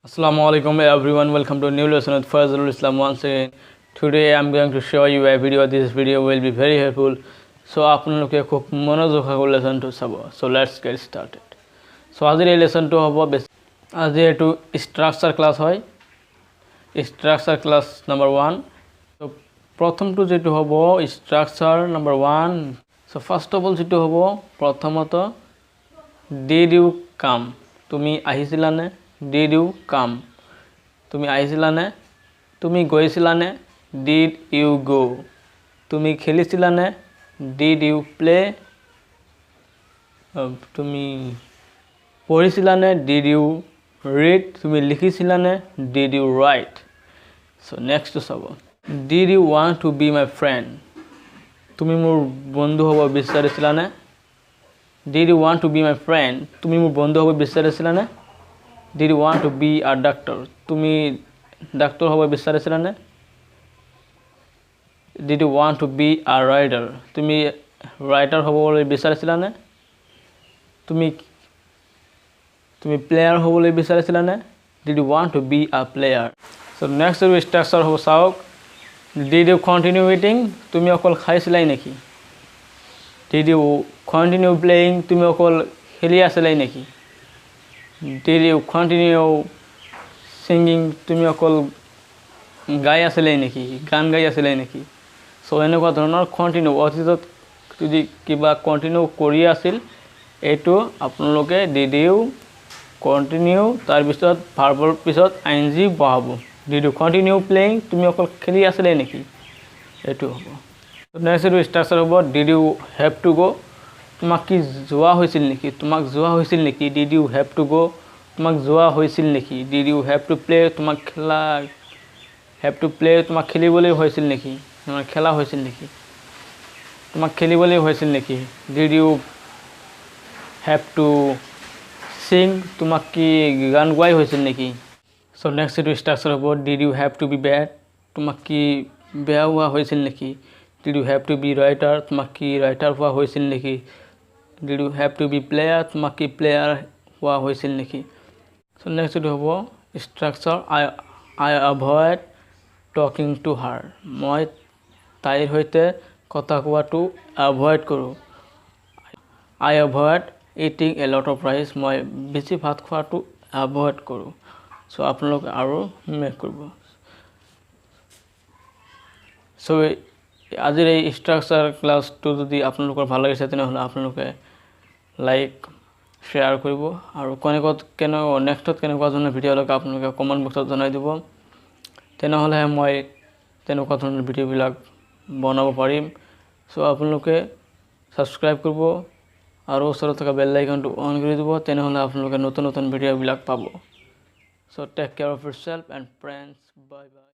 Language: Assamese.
Assalamu alaikum everyone, welcome to new lesson with Fazlul Islam once again. Today I'm going to show you a video. This video will be very helpful, so আপোনালোকে খুব মনোযোগ সহকাৰে লেচনটো চাব। So let's get started. So আজিৰ এই লেচনটো হ'ব বেছি, আজি এইটো ষ্ট্ৰাকচাৰ ক্লাছ হয়, ষ্ট্ৰাকচাৰ ক্লাছ নাম্বাৰ 1। চ' প্ৰথমটো যিটো হ'ব structure number 1। So first of all যিটো হ'ব প্ৰথমত did you come, তুমি আহিছিলানে? Did you come, তুমি আহিছিলানে? তুমি গৈছিলানে? Did you go, তুমি খেলিছিলানে? Did you play, তুমি পঢ়িছিলানে? Did you read, তুমি লিখিছিলানে? Did you write. So নেক্সটটো চাব, did you want to be my friend, তুমি মোৰ বন্ধু হ'ব বিচাৰিছিলানে? Did you want to be my friend, তুমি মোৰ বন্ধু হ'ব বিচাৰিছিলানে? Did you want to be a doctor, তুমি ডাক্তৰ হ'ব বিচাৰিছিলানে? Did you want to be a writer, তুমি ৰাইটাৰ হ'বলৈ বিচাৰিছিলানে? তুমি প্লেয়াৰ হ'বলৈ বিচাৰিছিলানে? Did you want to be a player. So next structure হ'ব চাওক, did you continue eating, তুমি অকল খাইছিলাই নেকি? Did you continue playing, তুমি অকল খেলি আছিলাই নেকি? Did you continue singing, তুমি অকল গাই আছিলাই নেকি, গান গাই আছিলাই নেকি? চ' এনেকুৱা ধৰণৰ কণ্টিনিউ, অতীতত যদি কিবা কণ্টিনিউ কৰি আছিল এইটো আপোনালোকে did you continue তাৰপিছত ভাৰ্বৰ পিছত আই এন জি বহাব। Did you continue playing, তুমি অকল খেলি আছিলাই নেকি, এইটো হ'ব। নেক্সট এইটো ষ্ট্ৰাকচাৰ হ'ব did you have to go, তোমাক কি যোৱা হৈছিল নেকি? তোমাক যোৱা হৈছিল নেকি? Did you have to go, তোমাক যোৱা হৈছিল নেকি? Did you have to play, তোমাক খেলা, have to play তোমাক খেলিবলৈ হৈছিল নেকি? তোমাৰ খেলা হৈছিল নেকি? তোমাক খেলিবলৈ হৈছিল নেকি? Did you have to sing, তোমাক কি গান গোৱাই হৈছিল নেকি? চ' নেক্সট এইটো ষ্ট্ৰাকচাৰ হ'ব did you have to be bad, তোমাক কি বেয়া হোৱা হৈছিল নেকি? Did you have to be writer, তোমাক কি ৰাইটাৰ হোৱা হৈছিল নেকি? Did you have to be player, তোমাক কি প্লেয়াৰ হোৱা হৈছিল নেকি? চ' নেক্সট এইটো হ'ব structure I avoid talking to her, মই তাইৰ সৈতে কথা কোৱাটো এভইড কৰোঁ। I avoid eating a lot of rice, মই বেছি ভাত খোৱাটো এভইড কৰোঁ। চ' আপোনালোকে আৰু মেক কৰিব। চ' আজিৰ এই ষ্ট্ৰাকচাৰ ক্লাছটো যদি আপোনালোকৰ ভাল লাগিছে তেনেহ'লে আপোনালোকে লাইক শ্বেয়াৰ কৰিব আৰু কেনেকুৱা কেনেকুৱা নেক্সটত কেনেকুৱা ধৰণৰ ভিডিঅ' লাগে আপোনালোকে কমেণ্ট বক্সত জনাই দিব, তেনেহ'লেহে মই তেনেকুৱা ধৰণৰ ভিডিঅ'বিলাক বনাব পাৰিম। চ' আপোনালোকে ছাবস্ক্ৰাইব কৰিব আৰু ওচৰত থকা বেল আইকনটো অন কৰি দিব, তেনেহ'লে আপোনালোকে নতুন নতুন ভিডিঅ'বিলাক পাব। So take care of yourself and friends, bye bye.